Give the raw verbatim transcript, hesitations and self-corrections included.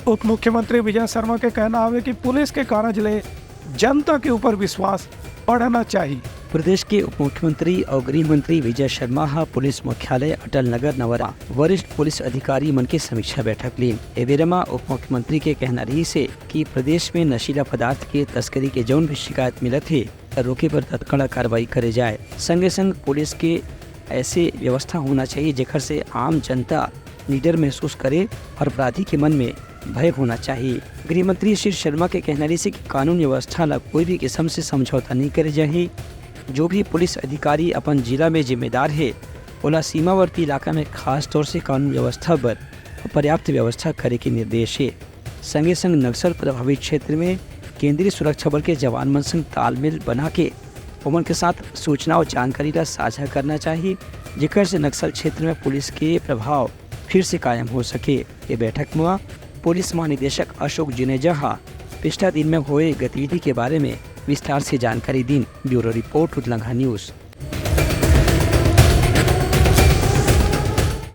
उप मुख्यमंत्री विजय शर्मा के कहना हवे कि पुलिस के कारज ले जनता के ऊपर विश्वास बढ़ना चाहिए। प्रदेश के उप मुख्यमंत्री और गृह मंत्री विजय शर्मा ह पुलिस मुख्यालय अटल नगर नवरा वरिष्ठ पुलिस अधिकारी मन के समीक्षा बैठक लीन। ए बेरा म उप मुख्यमंत्री के कहना रहिस हे कि प्रदेश में नशीला पदार्थ के तस्करी के जौन भी शिकायत मिलत हे, त रोके बर तत्काल कार्रवाई करे जाए। संगे संग पुलिस के ऐसे व्यवस्था होना चाहिए, जेकर से आम जनता निडर महसूस करे और अपराधी के मन में भय होना चाहिए। गृह मंत्री श्री शर्मा के कहना रहिस हे कि कानून व्यवस्था ला कोई भी किस्म से समझौता नहीं करे जाही। जो भी पुलिस अधिकारी अपन जिला में जिम्मेदार हे, ओला सीमावर्ती इलाका में खास तौर से कानून व्यवस्था बर पर्याप्त व्यवस्था करे के निर्देश हे। संगे संग नक्सल प्रभावित क्षेत्र में केंद्रीय सुरक्षा बल के जवान मन संग तालमेल बना के ओमन के साथ सूचना और जानकारी ला साझा करना चाहिए, जेकर से नक्सल क्षेत्र में पुलिस के प्रभाव फिर से कायम हो सके। ये बैठक में पुलिस महानिदेशक अशोक जुनेजा हा पिछला दिन में होए गतिविधि के बारे में विस्तार से जानकारी दीन। Bureau report, Udlanga news.